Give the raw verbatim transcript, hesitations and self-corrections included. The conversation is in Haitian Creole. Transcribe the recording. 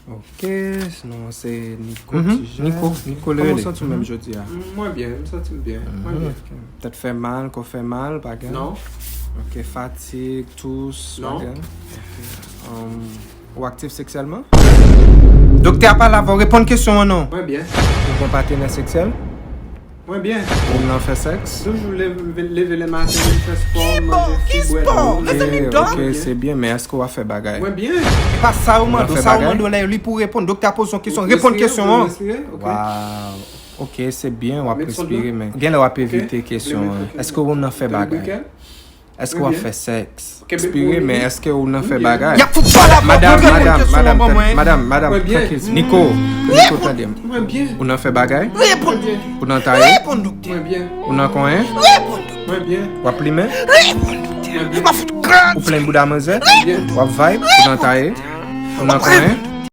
Ok, non, se Nico. Mhm, Tijè. Nico, Nico le Kòman w rele. Santi w menm jodi a? Mm, mwen byen, m santi m byen. Mwen byen. Ok. Tèt fè mal, kò fè mal, bagay? Non. Ok, fatig, tous, Non. Bagay? Ok. Um, ou aktif seksyèlman? Doktè a pale avè w, reponn kesyon an non. Mwen byen. Ou gon patenè seksyèl? Mwen byen. Ou nan fè sèks? Toujou leve, leve le maten, m fè spò, m manje fwi, bwè dlo. Ok, ok, se byen, men èske w ap fè bagay? Mwen byen. E pa sa yo mande, Ou nan fè sa yo bagay? Mande w la, li pou reponn. Doktè a poze yon kesyon, Respire, reponn kesyon an. Respire, ok. Waw. Ok, se byen, w ap Met sòt espire, la. men gen lè w ap Ok. Evite kesyon an. Vle met Èske ou nan fè Tèl bagay? briken? Èske w ap Mwen byen. fè sèks? Ok, Espire, mwen men byen. èske ou nan fè Mwen bagay? Y ap fout pale avè w, Madam, reponn madam, kesyon madam, an ban tèt- mwen. madam, madam, Mwen byen. trankil. Nico, Nico, tande m. Mwen byen. Ou nan fè bagay? Mwen byen. Ou nan taye? Reponn doktè. Mwen byen. Ou nan konyen? Reponn doktè. Mwen byen. W ap plimen? Reponn doktè. M ap fout gran. Ou plen bouda manzè? Mwen byen. W ap vibe? Ou nan taye? Ou nan konyen?